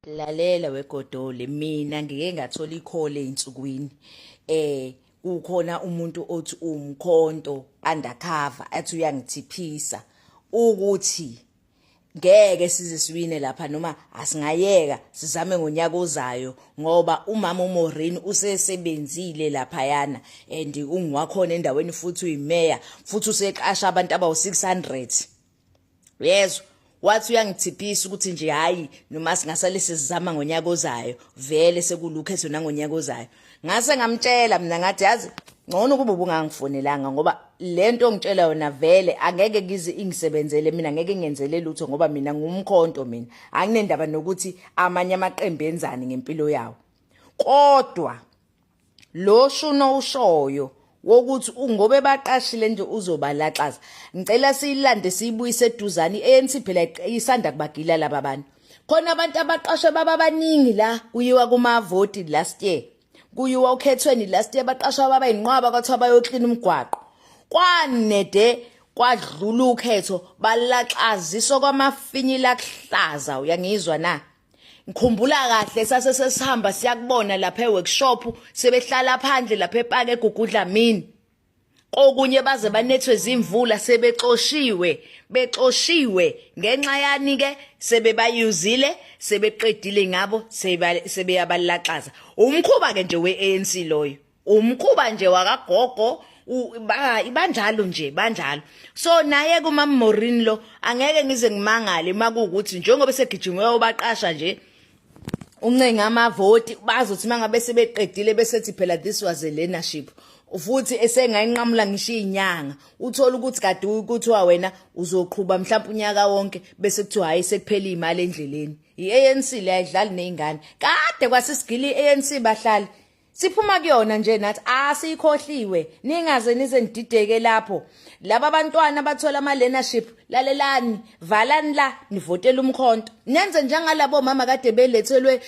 Lalela weGodole, mina ngike ngathola i-call ey'nsukwini kukhona umuntu othi uwumkhonto undercover athi uyangithiphisa ukuthi ngeke size siwine lapha noma asingayeka sizame ngonyaka ozayo ngoba umama uMaureen usesebenzile laphayana and ungiwakhona endaweni futhi uyimeya futhi useqasha abantu abawu-600. Uyezwa, wathi uyangithiphisa ukuthi nje hayi noma singasale sizama ngonyaka ozayo, vele sekulukhetho nangonyaka ozayo. Ngase ngamtshela mina ngathi yazi ngcono kuba ubungangifonelanga ngoba lento ongitshela yona vele angeke ngize ingisebenzele mina, ngeke ngenzele lutho ngoba mina ngumkhonto, mina anginendaba nokuthi amanye amaqembu enzani ngempilo yawo. Kodwa lo shuno ushoyo wokuthi ungobe baqashile nje uzobalaxaza, ngicela siyilande siyibuyise eduzane. I-ANC phela isanda kubagila laba bantu. Khona abantu abaqashwe baba baningi la kuyiwa kumavoti last year, kuyiwa ukhethweni last year, baqashwa baba inqwaba kwathiwa bayoklina umgwaqo. Kwanede kwadlula ukhetho balaxaziswa kwamafinyila kuhlaza. Uyangizwa na? Ngikhumbula kahle sase sesihamba siyakubona lapha eworkshop sebehlala phandle lapha epaka eGugudla mini. Kokunye baze banethwe zimvula sebexoshiwe, bexoshiwe ngenxa yani ke? Sebebayuzile, sebeqedile ngabo, sebeyabalaxaza. Umkhuba ke nje weANC loyo, umkhuba nje wakagogo, banjalo nje, banjalo. So naye kuma Maureen lo angeke ngize ngimangale makuwukuthi njengoba segijimiwe ubaqasha nje uncenga amavoti, bazothi mangabe sebeqedile bese phela this was a learnership. Futhi esengayinqamula ngisho izinyanga, uthola ukuthi kade kuthiwa wena uzoqhuba mhlawumbe unyaka wonke, bese kuthiwa hayi, sekuphela imali endleleni. iANC leyayidlali nezingane kade kwasisigila iANC, bahlali siphuma kuyona nje nathi asiyikhohliwe. Ningaze nize nidideke lapho. Laba bantwana bathola ama learnership, lalelani, valani la, nivotela umkhonto, nenze njengalabo mama kade belethelwe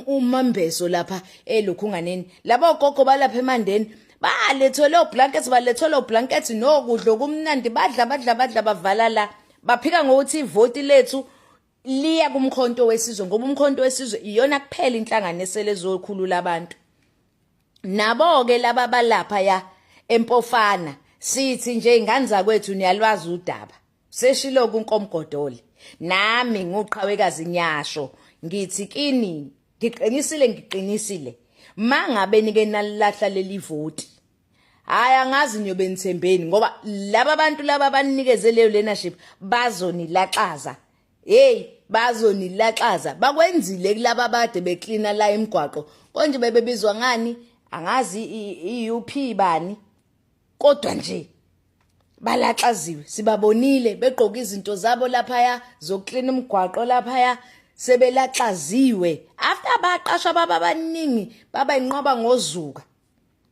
umambeso lapha elokhunganeni, labo gogo balapha emandeni balethelwe oblankets, balethelwe oblankets nokudla okumnandi, badla badla badla, bavala la, baphika ngokuthi ivoti lethu liya kumkhonto wesizwe, ngoba umkhonto wesizwe iyona kuphela inhlangano esele ezokhulula abantu. Nabo ke laba balapha ya empofana, sithi nje ingane zakwethu, niyalwazi udaba, seshilo kunkomgodole. Nami nguqhawekazi nyasho ngithi kini ngiqinisile, ngiqinisile, mangabe nike nalahla leli voti, hayi, angazi niyobe nithembeni, ngoba laba bantu laba abanikeze leyo learnership bazonilaxaza. Hey, bazonilaxaza. Bakwenzile kulaba abade beklina la emgwaqo konje, bebebizwa ngani angazi, i-UP bani, kodwa nje balaxaziwe, sibabonile begqoka izinto zabo laphaya zokuklina umgwaqo laphaya, sebelaxaziwe after baqashwa baba baningi, baba inqwaba ngozuka.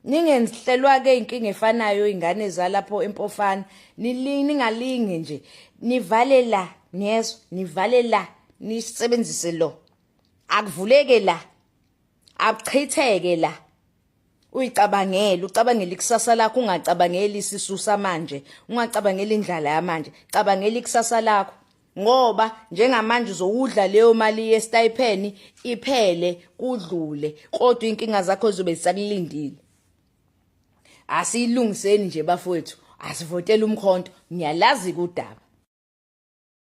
Ningenhlelwa ke inkinga efanayo ingane zalapho empofana, ningalinge nje nivale la, niyezwa? Nivale la, nisebenzise lo, akuvuleke la, akuchitheke la. Uyicabangele, ucabangele ikusasa lakho, ungacabangeli isisusa manje, ungacabangeli indlala yamanje, cabangela ikusasa lakho, ngoba njengamanje uzowudla leyo mali ye-stipend iphele kudlule, kodwa inkinga zakho zizobe zisakulindile. Asiyilungiseni nje bafowethu, asivotele umkhonto, ngiyalazi kudaba.